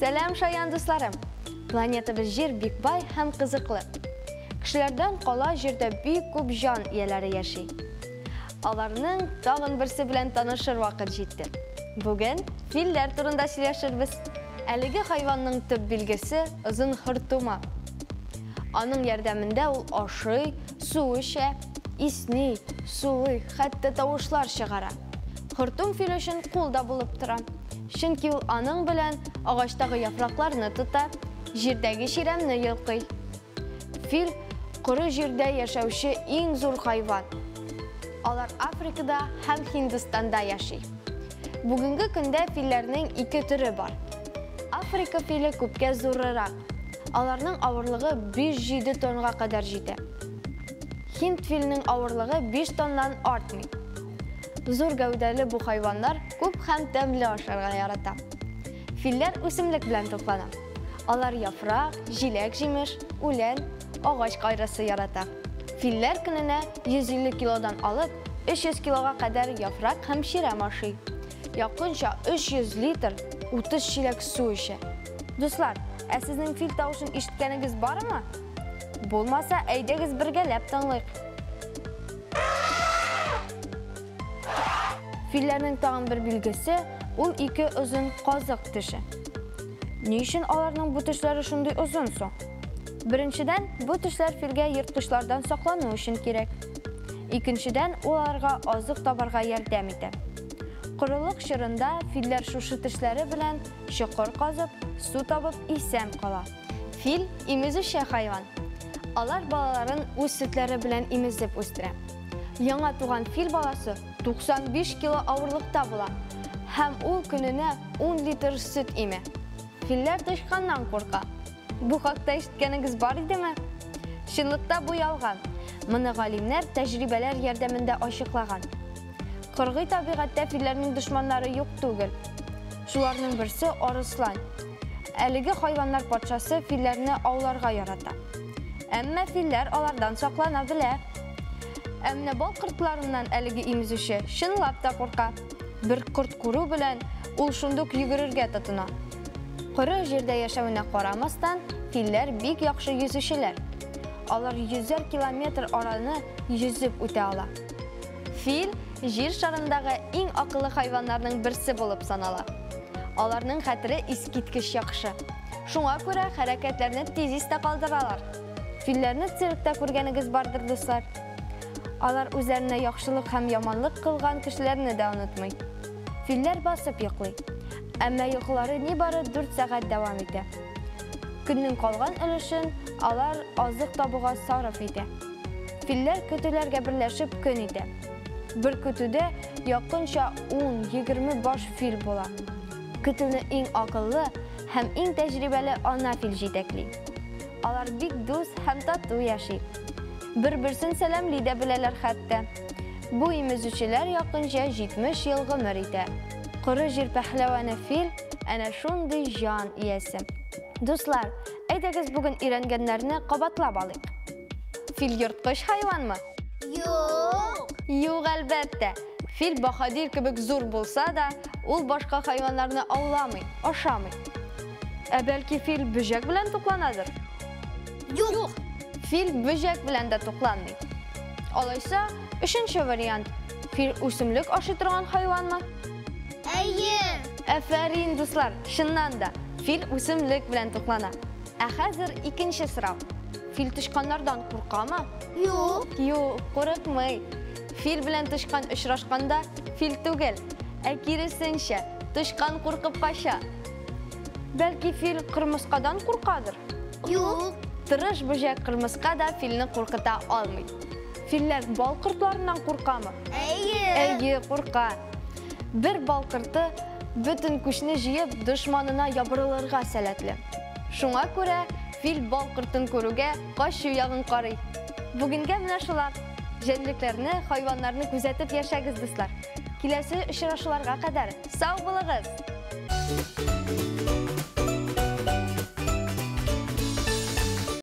Сәлам, шаян дусларым! Планетабыз Җир бик бай һәм кызыклы. Кешеләрдән кала җирдә бик күп җан ияләре яши. Аларның тагын берсе белән танышыр вакыт җитте. Бүген филләр турында сөйләшербез. Әлеге хайванның төп билгесе озын хортума. Аның ярдәмендә ул ашый, су эчә, исни, сулый, хәтта тавышлар чыгара. Хортум фил өчен кул да булып тора. Чөнки ул аның белән агачтагы яфракларны тота, җирдәге чирәмне йолкый. Фил коры җирдә яшәүче иң зур хайван. Алар Африкада һәм Һиндстанда яши. Бүгенге көндә филләрнең ике төре бар. Африка филе күпкә зуррак. Аларның авырлыгы 5-7 тонга кадәр җитә. Һинд филенең авырлыгы 5 тоннан артмый. Зур гәүдәле бу хайваннар күп һәм тәмле ашарга ярата. Филләр үсемлек белән туклана. Алар яфрак, җиләк-җимеш, үлән, агач кайрысы ярата. Филләр көненә 150 килодан алып 300 килога кадәр яфрак һәм чирәм ашый. Якынча 300 литр 30 чиләк су эчә. Дуслар, ә сезнең фил тавышын ишеткәнегез бармы? Булмаса, әйдәгез бергәләп тыңлыйк. Филләрнең тагын бер билгесе ул ике озын казык теше. Ни өчен аларның бу тешләре шундый озын соң? Беренчедән, бу тешләр филгә ерткычлардан саклану өчен кирәк. Икенчедән, ул аларга азык табарга ярдәм итә. Корылык чорында филләр шушы тешләре белән чокыр казып, су табып исән кала. Фил имезүче хайван. Алар балаларын үз сөтләре белән имезеп үстерә. Яңа туган фил баласы 95 кило авырлыкта була һәм ул көненә 10 литр сөт имә. Филләр тычканнан курка. Бу хакта ишеткәнегез бар идеме? Чынлыкта бу ялган. Моны галимнәр тәҗрибәләр ярдәмендә ачыклаган. Кыргый табигатьтә филләрнең дошманнары юк түгел. Шуларның берсе арыслан. Әлеге хайваннар патшасы филләрне ауларга ярата. Әмма филләр алардан саклана белә. Ә менә бал кортларыннан әлеге имезүче чынлап та курка. Бер корт күрү белән ул шундук йөгерергә тотына. Коры җирдә яшәвенә карамастан, филләр бик яхшы йөзүчеләр. Алар йөзәр километр араны йөзеп үтә ала. Фил җир шарындагы иң акыллы хайваннарның берсе булып санала. Аларның хәтере искиткеч яхшы. Шуңа күрә хәрәкәтләрне тиз истә калдыралар. Филләрне циркта күргәнегез бардыр, дуслар. Алар үзләренә яхшылык һәм яманлык кылган кешеләрне дә онытмый. Филләр басып йоклый. Әмма йокылары нибары 4 сәгать дәвам итә. Көннең калган өлешен алар азык табуга сарыф итә. Филләр көтүләргә берләшеп көн итә. Бер көтүдә якынча 10-20 баш фил була. Көтүне иң акыллы һәм иң тәҗрибәле ана фил җитәкли. Алар бик дус һәм тату яши. Бер-берсен сәламли дә беләләр хәтта. Бу имезүчеләр якынча 70 ел гомер итә. Коры җир пәһләвәне фил әнә шундый җан иясе. Дуслар, әйдәгез бүген өйрәнгәннәрне кабатлап алыйк. Фил ерткыч хайванмы? Юк. Юк, әлбәттә. Фил баһадир кебек зур булса да, ул башка хайваннарны ауламый, ашамый. Ә бәлки фил бөҗәк белән тукланадыр? Юк. Фил бөҗәк белән дә тукланмый. Алайса, өченче вариант. Фил үсемлек ашый торган хайванмы? Әйе. Әфәрин, дуслар, чыннан да, фил үсемлек белән туклана. Ә хәзер икенче сорау. Фил тычканнардан куркамы? Юк. Юк, курыкмый. Фил белән тычкан очрашканда фил түгел, ә киресенчә, тычкан куркып кача. Бәлки фил кырмыскадан куркадыр? Юк. Тырыш бөҗәк кырмыска да филне куркыта алмый. Филләр бал кортларыннан куркамы? Әйе. Әйе, курка. Бер бал корты бөтен күчне җыеп дошманына ябырылырга сәләтле. Шуңа күрә фил бал кортын күрүгә качу ягын карый. Бүгенгә менә шулар. Җәнлекләрне, хайваннарны күзәтеп яшәгез, дуслар. Киләсе очрашуларга кадәр сау булыгыз!